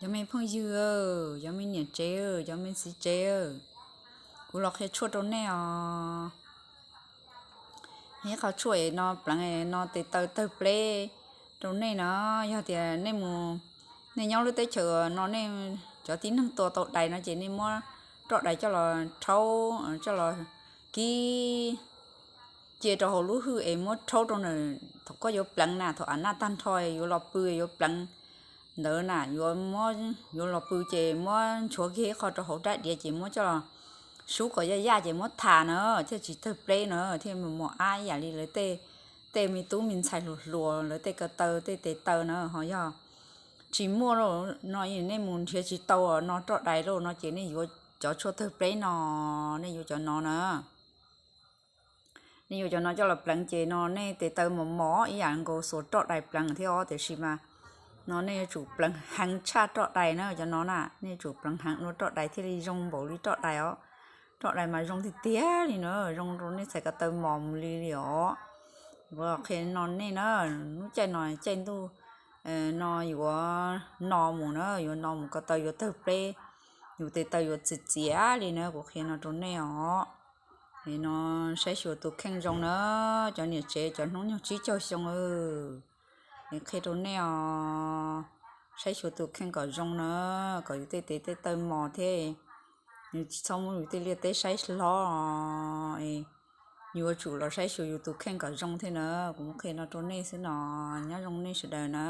Cov me phooj ywg, cov me niam tsev, cov me txiv tsev, kuv los qhia tshuaj rau nej os. Ib qho tshuaj no pleev no tes taw tawg pleb rau nej no. Yog tias nej mus, nej nyob lub teb chaws no nej cov tib neeg tua tau dais no ces nej muab roj dais coj los rhaub, coj los kib cia rau hauv lub hwj es muab rhaub rau na. Thaum koj yuav pleev na, thaum av naj tag nrho yuav los pw yuav pleev ntawd na, yuav los pw ces muab nchuav kiag ib qho rau hauv rab diav ces muab coj los sub kom yaj yaj ces muab tham na, thiaj tsis tawg pleb na, thiaj mos mos ab ib yam li lawv tej me tub me ntxhais hluas hluas lawv tej ko taw tej tes taw na. Ho yog tsis muaj no, nej mus nrhiav tsis tau no roj dais lauj no ces nej yuav cov tshuaj tawg pleb no, nej yuav cov no na. Nej yuav cov no coj los pleev ces no nej tes taw mos mos ib yam nkaus xuas roj dais pleev thiab os, tiam sis mas no nej yuav tsum pleev heev tshaj roj dais na. Cov no na nej yuav tsum pleev heev dua roj dais thiaj li zoo npaum li roj dais os. Roj dais mas zoo tiag tiag li na, zoo rau nej txhais ko taw mos mus li li os. Kuv qhia no nej na, lub caij no caij ntuj no yuav no mus na, yuav no mus ko taw yuav tawg pleb, yus tes taw yuav txias txias li na, kuv qhia no rau nej os. Es no saib xyuas tus kheej zoo na, cov niam tsev cov hnub nyoog tsib caug xyoo, es qhia rau nej os, saib xyuas tus kheej kom zoo na, kom yus tej tes tej taw mos thiab, yus tsis txhob muab yus tej liaj teb saib hlob, yus yuav tsum los saib xyuas yus tus kheej kom zoo thiab na. Kuv muab qhia no rau nej xwb no, nyob zoo nej sawv daws na.